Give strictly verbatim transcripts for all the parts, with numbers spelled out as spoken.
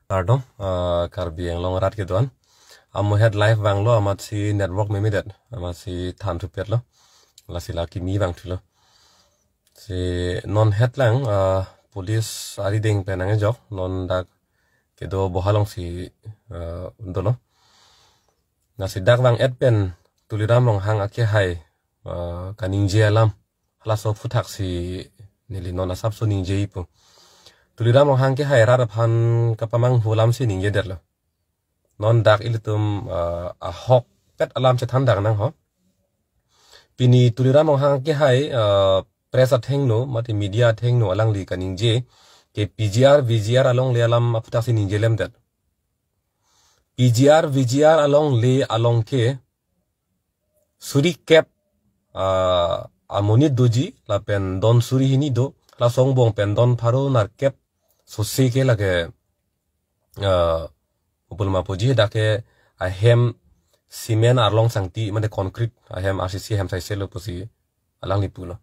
Kardom, ah, Karbi Anglong arat kedo-an. Amohet live vanglo, amatsi network memedet, amatsi than thupetlo. Lasi la kimi vangthulo. Si non hetlang, ah, police arideng pen nangjok, non dak kedo boha alongsi, ah, dolo. Lasi dak vang-et pen Tuliram Ronghang akehai, ah, kaningje alam halaso aphuthaksi neli non asapso ningjepo. Tuliram Ronghang kehai rat aphan kapamanghu alamsi ningjedetlo. Non dak ilitum, ah, ahokpet alam chethan dak nang ho. Pini Tuliram Ronghang kehai, ah, press athengno, mate media athengno alangli kaningje ke P G R, V G R alongle alam aphuthaksi ningjelemdet. P G R, V G R alongle along ke suri kep, ah, amonit doji, lapen don suri hini do, laso angbong pen don pharo nerkep sose ke lake, ah, upulma puji dak ke ahem cement arlong sangti, mate concrete ahem R C C ahem saiselo pusi alangli pulo.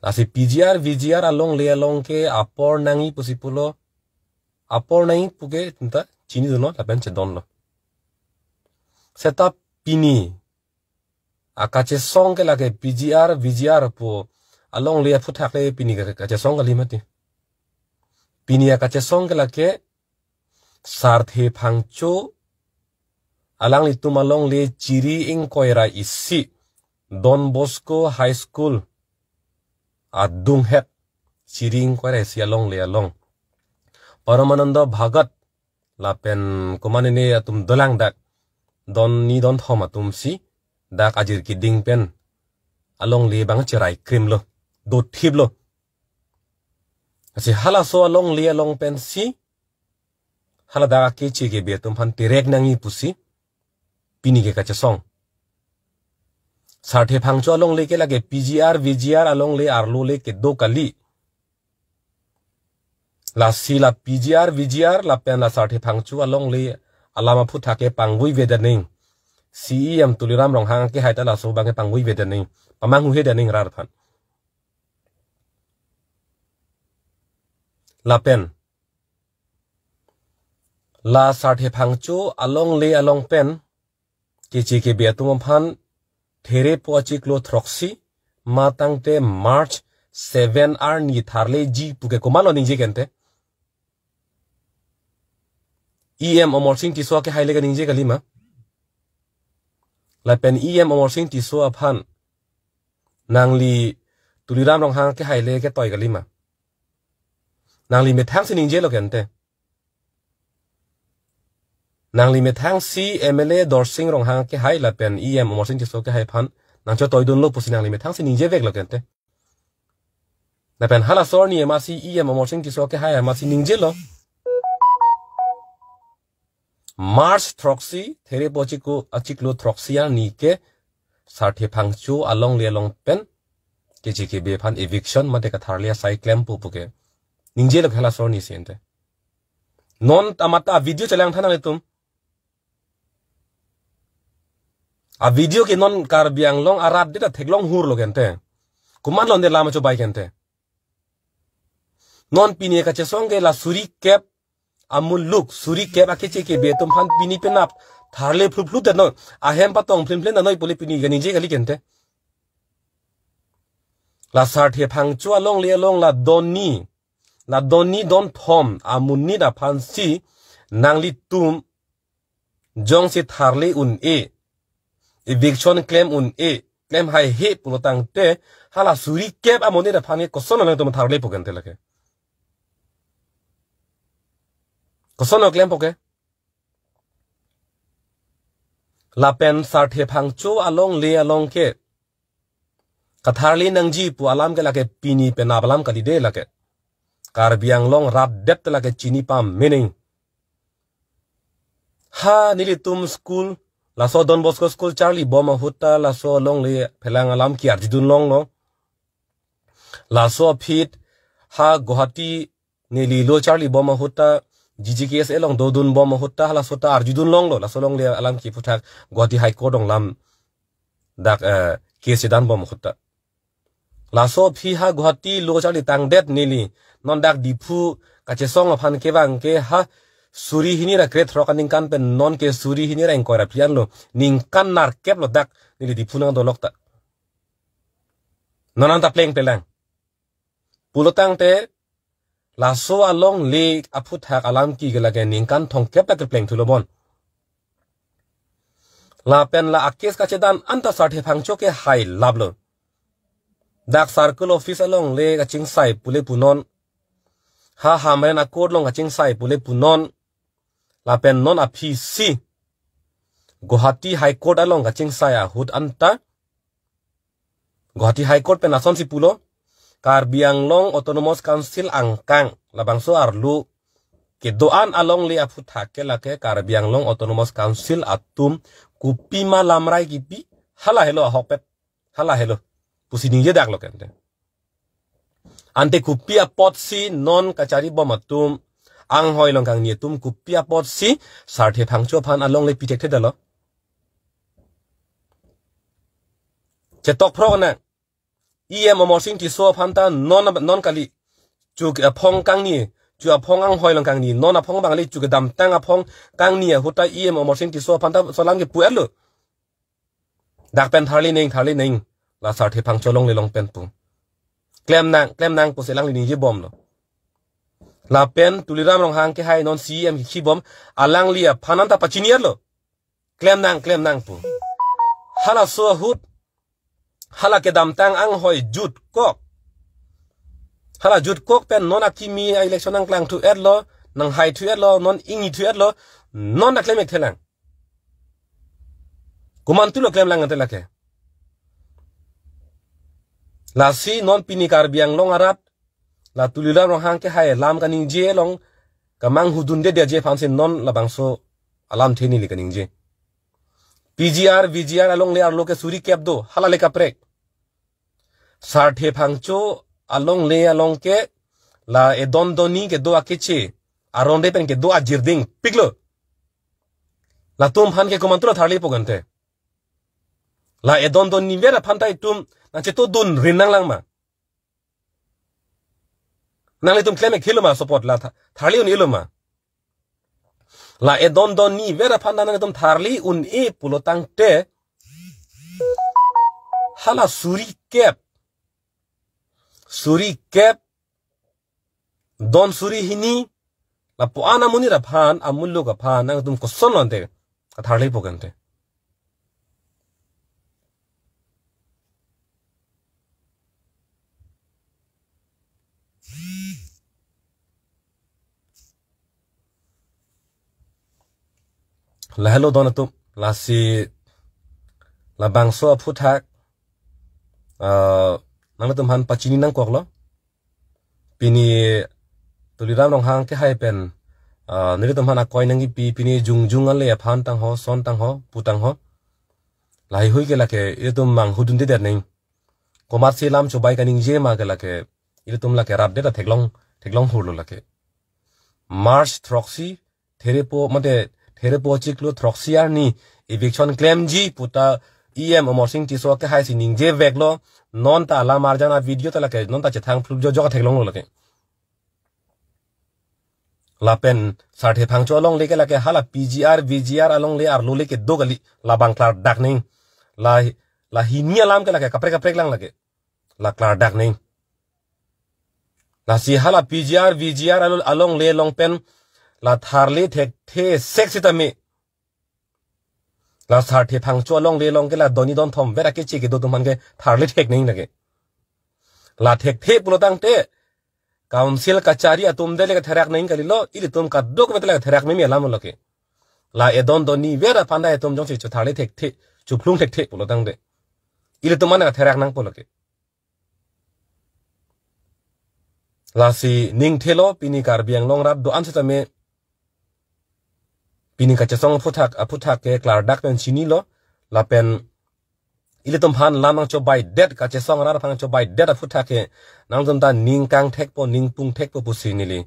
Lasi P G R, V G R alongle along ke apor nangji pusi pulo, apor nangji puke tenta chini dono, lapen chedonlo. Seta pini akachesong ke lake P G R, V G R pu alongle aphuthak le pini ka-, kachesong kali mati. Pini akachesong ke lake Sarthe Phangcho alanglitum alongle Chiri ingkoi ra isi Don Bosco High School adunghet, Chiri ingkoi ra isi alongle along Paramananda Bhagat lapen komatne atum dolang dak, don ni don thom atumsi dak ajir kiding pen alongle abang cherai krimlo, dothiplo. Lasi halaso alongle along pensi hala dak akeche kebe atum aphan terek nangji pusi pini ke kachesong. Sarthe Phangcho alongle ke lake P G R, V G R alongle arlo le kedo kali. Lasi la P G R, V G R lapen la Sarthe Phangcho alongle alam aphuthak ke pangvui vedet nangji. C E M Tuliram Ronghang kehai ta laso abang ke pangvui vedet nangji, pamanghuhedet nangji rat aphan. Lapen la Sarthe Phangcho alongle along pen keche kebe atum aphan therepo achiklo throksi matangte March seven arni tharleji puke komatlo ningje kente? E M Amarsing Tisso akehai le kaningje kalima? Lapen E M Amarsing Tisso aphan nangli Tuliram Ronghang kehai le ketoi kalima? Nangli methangsi ningjelo kente. Nangli methangsi M L A Dorsing Ronghang kehai lapen E M Amarsing Tisso kehai aphan nangchotoidunlo pusi nangli methangsi ningjeveklo kente. Lapen halaso arni amatsi E M Amarsing Tisso kehai amatsi ningjelo. March throksi, therepo achiklo, achiklo throksi arni ke Sarthe Phangcho alongle along pen keche kebe aphan eviction mate katharle asai klempo puke ningjelo halaso arni si ente. Non amat avideo chelang tha nanglitum. Avideo ke non Karbi Anglong arat det ta theklong hurlo kente. Komatlo nde lam achobai kente. Non pini kachesong ke la suri kep amuluk, suri kep akeche kebe atum aphan pini penap tharle phlup phlup det non. Ahem patong phlim phlim nanoi pule pini kaningje kali kente. La Sarthe Phangcho alongle along la don ni, la don ni don thom amonit aphansi nanglitum jongsi tharle un-e, eviction klem un-e, klem haihe pulo tangte, hala suri kep amonit aphan ke kosonlo nangtum tharlepo kente lake? Kosonlo klempo ke? Lapen Sarthe Phangcho alongle along ke katharle nangji pu alam ke lake pini penap alam kali de lake. Karbi Anglong rat det lake chini pameneng. Ha nelitum school, laso Don Bosco school charlibom ahut ta laso alongle phelang alam ke arjudun longlo. Laso aphi ha Guwahati neli lo charlibom ahut ta, G G K S A along dodunbom ahut ta, laso ta arjudun longlo, laso alongle alam kephuthak Guwahati High Court along lam dak, eh, case danbom ahut ta. Laso aphi ha Guwahati lo charli tangdet neli non dak Diphu kachesong aphan kevang ke ha suri hini ra krethrok aningkan pen non ke suri hini ra ingkoi ra phli anlo. Ningkan nerkep lo dak neli Diphu nang dolok ta. Non anta plengple lang. Pulotangte laso alongle aphuthak alam ke lake ningkan thomkep ta kepleng thulo bon. Lapen la a-case kachedan anta Sarthe Phangcho ke hai laplo. Dak circle office alongle kachingsai pule punon. Ha Hamren a-court along kachingsai pule punon. Lapen non aphi si Guwahati High Court along kachingsai ahut anta Guwahati High Court pen lasonsi pulo, Karbi Anglong Autonomous Council angkang labangso arlo kedo-an alongle aphuthak ke lake Karbi Anglong Autonomous Council atum kopima lamrai kipi, hala helo ahokpet, hala helo pusi ningje dak lo kente. Ante kopi apotsi non kachari bom atum, anghoi along kangni atum kopi apotsi Sarthe Phangcho aphan alongle pi thekthedetlo? Chetok phrok na, E M Amarsing Tisso aphan ta non, non kali, chu aphong kangni, chu aphong anghoi along kangni, non aphong bang le chu kedamtang aphong kangni ahut ta E M Amarsing Tisso aphan ta laso alam ke pu-etlo. Dak pen tharli neng, tharli neng, la Sarthe Phangcho alongle along pen pu. Klem nang, klem nang pusi alangli ningje bomlo. Lapen Tuliram Ronghang ke hai non C E M kikhi bom, alangli aphan anta pachini-etlo. Klem nang, klem nang pu. Halaso ahut, hala kedamtang anghoi jutkok, hala jutkok pen non akimi a-election nangklang thu-etlo, nanghai thu-etlo, non ingni thu-etlo, non ta klem-ik thelang. Komantulo klem lang ante lake? Lasi non pini Karbi Anglong arat, la Tuliram Ronghang ke hai alam kaningje along, kamang hudundedetji aphansi non labangso alamthe neli kaningje. P G R, V G R alongle arlo ke suri kep do, hala le kaprek. Sarthe Phangcho alongle along ke la edon donni kedo akeche, aron re pen kedo ajirding piklo. Latum aphan ke komantulo tharlipo kente? La edon donni ver aphan ta itum nangchetodun rin nanglang ma? Nanglitum klem-ik helo ma, support la tha-, tharli un-elo ma? La edon donni ver aphan ta nanglitum tharli un-e pulotangte, hala suri kep, suri kep, don suri hini, lapu-an amonit aphan, amuluk aphan nangtum kosonlo ante katharlipo kente? Lahelo don atum, lasi labangso aphuthak, ah, nangtum aphan pachini nangkoklo. Pini Tuliram Ronghang ke hai pen, ah, nelitum aphan akoi nangkipi, pini jongjong ale aphan tangho, son tangho, pu tangho. Lahai hui ke lake itum mang hudundedet neng. Komatsi lam chobai kaningje ma ke lake, itum lake rapdet atheklong, theklong hurlo lake. March throksi, therepo, mate, therepo chiklo throksi arni eviction klemji puta E M Amarsing Tisso ke haisi ningje veklo, non ta alam arjan a-video ta lake, non ta chethang phlup jojok atheklonglo lake. Lapen Sarthe Phangcho alongle ke lake hala P G R, V G R alongle arlo le kedo kali, labang klardak neng. La, la hini alam ke lake kaprek kaprek lang lake. La klardak neng. Lasi hala P G R, V G R alo-, alongle along pen la tharli thekthe sek sitame, la Sarthe Phangcho alongle along ke la donni don thom ver akeche kedo atum aphan ke tharli thek neng lake. La thekthe pulotangte, council kachari atum de le katherak neng kalilo, ilitum kadokave le katherak meme alam lo ke. La edon donni ver aphan ta itum jongsi chotharli thekthe, chophlung thekthe pulotangte, ilitum mana katherak nangpo lo ke. Lasi ningthelo, pini Karbi Anglong arat do-an sitame, pini kachesong aphuthak, aphuthak ke klardak pen chinilo, lapen ilitum aphan lam nangchobaidet, kachesong arat aphan nangchobaidet aphuthak ke, nangtum ta ning kangthekpo, ning pungthekpo pusi neli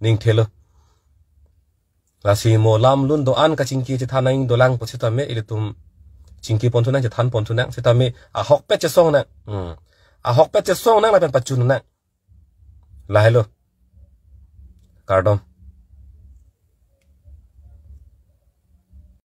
ningthelo. Lasi mo lam lun do-an kachingki chethan nang dolang pusitame, ilitum chingki pon thunang, chethan pon thunang, sitame ahokpet chesong nang. Hmm. Ahokpet chesong nang lapen pachun nang. Lahelo. Kardom.